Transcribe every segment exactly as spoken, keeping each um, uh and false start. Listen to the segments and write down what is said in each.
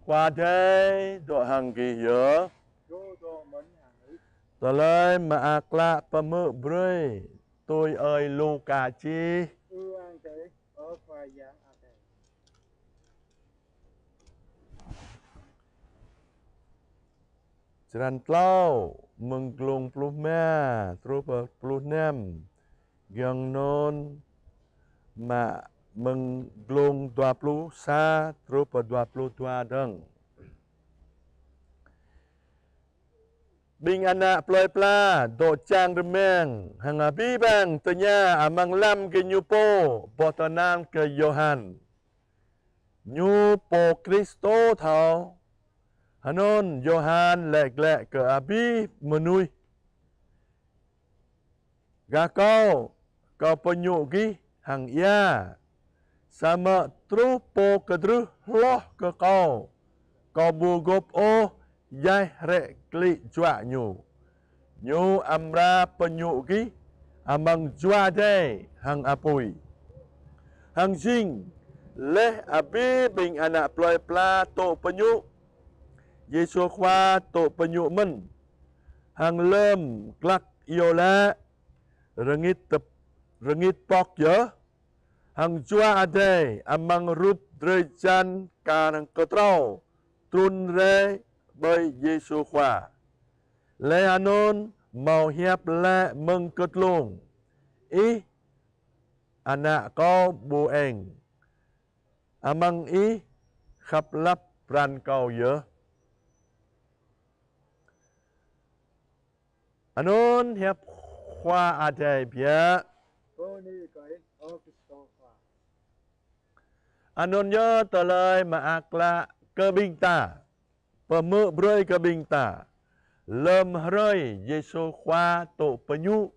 Khua Adai dŏ hăng gih yơh. Dŏ dŏ mơ̆n hăng ih. Tơlơi Mơak Klă pơhmư̆ brơi tui ơi Luka čih. Ư-ang kơ Ih, ơ Khua Yang Adai. Črăn tlâo, mơ̆ng glông pluh rơma truh pơ pluh năm, giŏng anŭn mă mơ̆ng glông dua pluh sa truh pơ dua pluh dua dơ̆ng. Ƀing ană plơi pla dŏ čang rơmang hăng abih bang tơña amăng lăm gơñu pô, boh tơnăng kơ Yôhan. Ñu pô Kristô thâo. Hơnŭn Yôhan laĭ glaĭ kơ abih mơnuih: Gah kâo, kâo pơñŭ gih hăng ia, samơ̆ truh pô kơdrưh hloh kơ kâo, kâo ƀu gôp ôh djai hrĕ klĭ juă ñu. Ñu amra pơñŭ gih amăng Jua Adai hăng apui. Hăng jing laih abih ƀing ană plơi pla tŭ pơñŭ, Yêsu Khua tŭ pơñŭ mơ̆n. Hăng lơm glăk iâu laĭ, rơngit tơp-, rơngit pŏk yơh, hăng Jua Adai amăng rup drơi jan kar hăng kơtrâo trŭn rai ƀơi Yêsu Khua. Laih anŭn hmâo hiăp laĭ mơ̆ng kơtlông: Ih Ană kâo ƀu eng, amăng Ih khăp lăp pran kâo yơh. Anŭn hiăp Khua Adai biă. Bơni kơ Ih, ơ Kristô Khua. Anŭn yơh Tơlơi Mơak Klă kơ ƀing ta, pơhmư̆ brơi kơ ƀing ta lơm hrơi Yêsu Khua tŭ pơñŭ.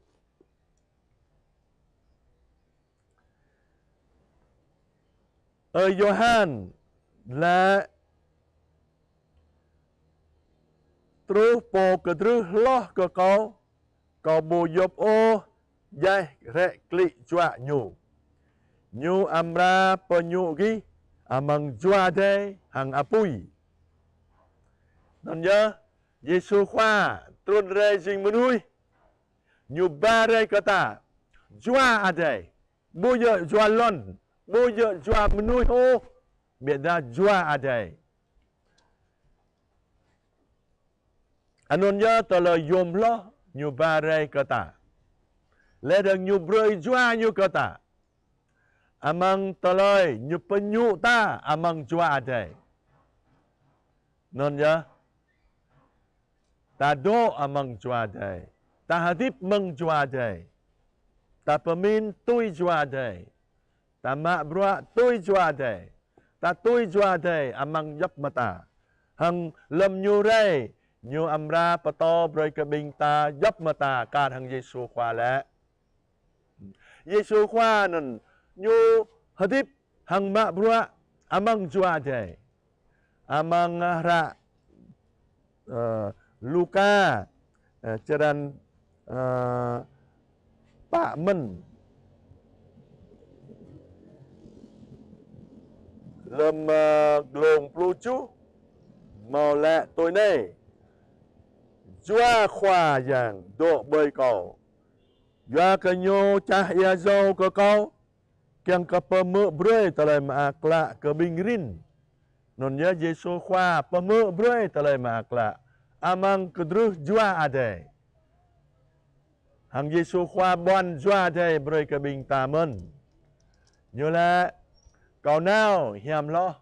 Ơi Yôhan laĭ: Truh pô kơdrưh hloh kơ kâo, kâo ƀu djŏp ôh djai hrĕ klĭ juă ñu. Ñu amra pơñŭ gih amăng Jua Adai hăng apui. Anŭn yơh, Yêsu Khua trŭn rai jing mơnuih, Ñu ba rai kơ ta Jua Adai. Ƀu djơ̆ jua lŏn, ƀu djơ̆ jua mơnuih ôh, biă dah Jua Adai. Anŭn yơh tơlơi yôm hloh Ñu ba rai kơ ta. Laih dơ̆ng Ñu brơi Jua Ñu kơ ta. Amăng tơlơi Ñu pơñŭ ta amăng Jua Adai. Anŭn yơh, ta dŏ amăng Jua Adai, ta hơdip mơ̆ng Jua Adai, ta pơmĭn tui Jua Adai, ta mă bruă tui Jua Adai, ta tui Jua Adai amăng djŏp mơta. Hăng lơm Ñu rai, Ñu amra pơtô brơi kơ ƀing ta djŏp mơta kar hăng Yêsu Khua laĭ. Yêsu Khua anŭn Ñu hơdip hăng mă bruă amăng Jua Adai. Amăng hră, ơ, Luka, ơ, črăn, ơ, pă mơ̆n. Lơm, ơ, glông pluh tơjuh hmâo laĭ tui anai: Jua Khua Yang dŏ ƀơi kâo, yua kơ Ñu čah ia jâo kơ kâo, kiăng kơ pơhmư̆ brơi Tơlơi Mơak Klă kơ ƀing rin. Anŭn yơh Yêsu Khua pơhmư̆ brơi Tơlơi Mơak Klă amăng kơdrưh Jua Adai. Hăng Yêsu Khua ƀuăn Jua Adai brơi kơ ƀing ta mơ̆n. Ñu laĭ: Kâo nao hiam hloh,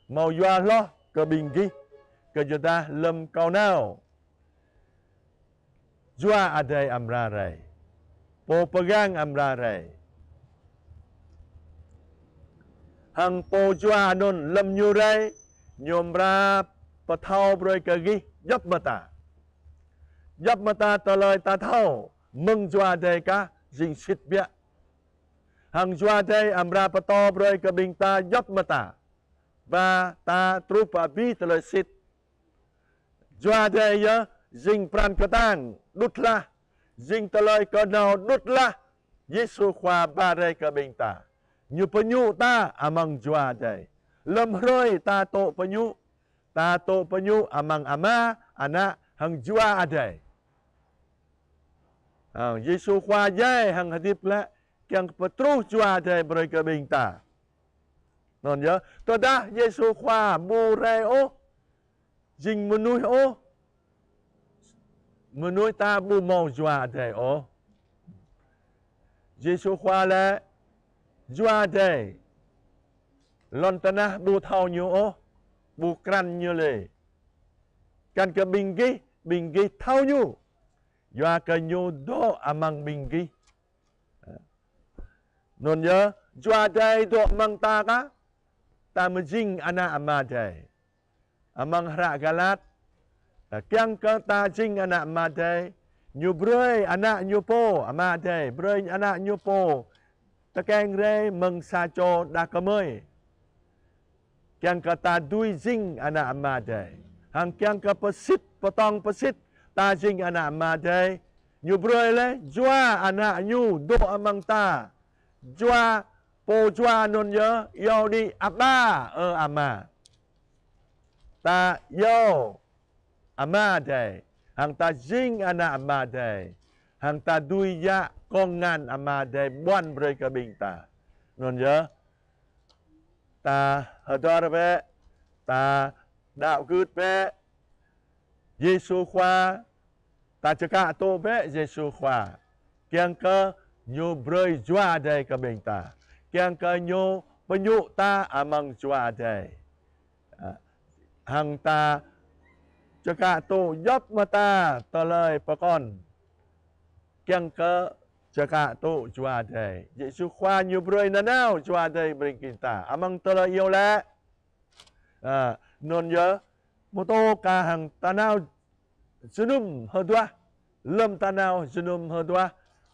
hmâo yua hloh kơ ƀing gih, kơ yua dah lơm Kâo nao, Jua Adai amra rai, Pô Pơgang amra rai. Hăng Pô Jua anŭn lơm Ñu rai, Ñu amra pơthâo brơi kơ gih djŏp mơta. Djŏp mơta tơlơi ta thâo mơ̆ng Jua Adai kah jing sĭt biă. Hăng Jua Adai amra pơtô brơi kơ ƀing ta djŏp mơta, ba ta truh pơ abih tơlơi sĭt. Jua Adai yơh jing pran kơtang đŭt hlah, jing tơlơi kơnâo đŭt hlah. Yêsu Khua ba rai kơ ƀing ta, Ñu pơñŭ ta amăng Jua Adai. Lơm hrơi ta tŭ pơñŭ, ta dŏ pơñŭ amăng Ama, Ană hăng Jua Adai. Hăng Yêsu Khua djai hăng hơdip glaĭ kiăng pơtruh Jua Adai brơi kơ ƀing ta. Anŭn yơh, tơdah Yêsu Khua ƀu rai ôh, jing mơnuih ôh, mơnuih ta ƀu hmâo Jua Adai ôh. Yêsu Khua laĭ Jua Adai, lŏn tơnah ƀu thâo ñu ôh, ƀu krăn ñu lĕ. Kăn kơ ƀing gih, ƀing gih thâo ñu, yua kơ ñu dŏ amăng ƀing gih. Anŭn yơh, Jua Adai dŏ amăng ta kah, ta mơjing ană Ama Adai. Amăng hră Galat, ta kiăng kơ ta jing ană Ama Adai, ñu brơi Ană ñu pô, Ama Adai brơi Ană ñu pô tơkeng rai mơ̆ng sa čô đah kơmơi. Kiăng kơ ta dưi jing ană Ama Adai. Hăng kiăng kơ pơsit, pơtong pơsit ta jing ană Ama Adai, ñu brơi laih Jua Ană ñu dŏ amăng ta. Jua, pô Jua anŭn yơh iâu đĭ Aba, ơ Ama. Ta iâu Ama Adai, hăng ta jing ană Ama Adai, hăng ta dưi djă kông ngăn Ama Adai ƀuăn brơi kơ ƀing ta. Anŭn yơh, ta hơdơr bĕ, ta đaŏ gưt bĕ Yêsu Khua, ta čơkă tŭ bĕ Yêsu Khua, kiăng kơ ñu brơi Jua Adai kơ ƀing ta, kiăng kơ ñu pơñŭ ta amăng Jua Adai. Hăng ta čơkă tŭ djŏp mơta tơlơi pơkŏn, kiăng kơ čơkă tŭ Jua Adai. Yêsu Khua ñu brơi nanao Jua Adai brơi kơ ta amăng tơlơi iâu laĭ. Anŭn yơh, pơtô kah hăng ta nao jơnum hơduah, lơ̆m ta nao jơnum hơduah,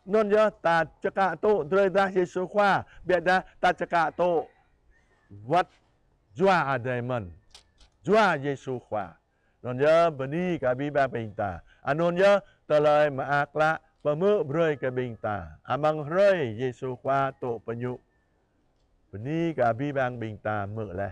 anŭn yơh ta čơkă tŭ drơi drah Yêsu Khua, biă dah ta čơkă tŭ wơ̆t Jua Adai mơ̆n, Jua Yêsu Khua. Anŭn yơh bơni kơ abih bang ƀing ta. Anŭn yơh tơlơi mơak klă pơhmư̆ brơi kơ ƀing ta amăng hrơi Yêsu Khua dŏ pơñŭ. Bơni kơ abih bang ƀing ta hmư̆ laih.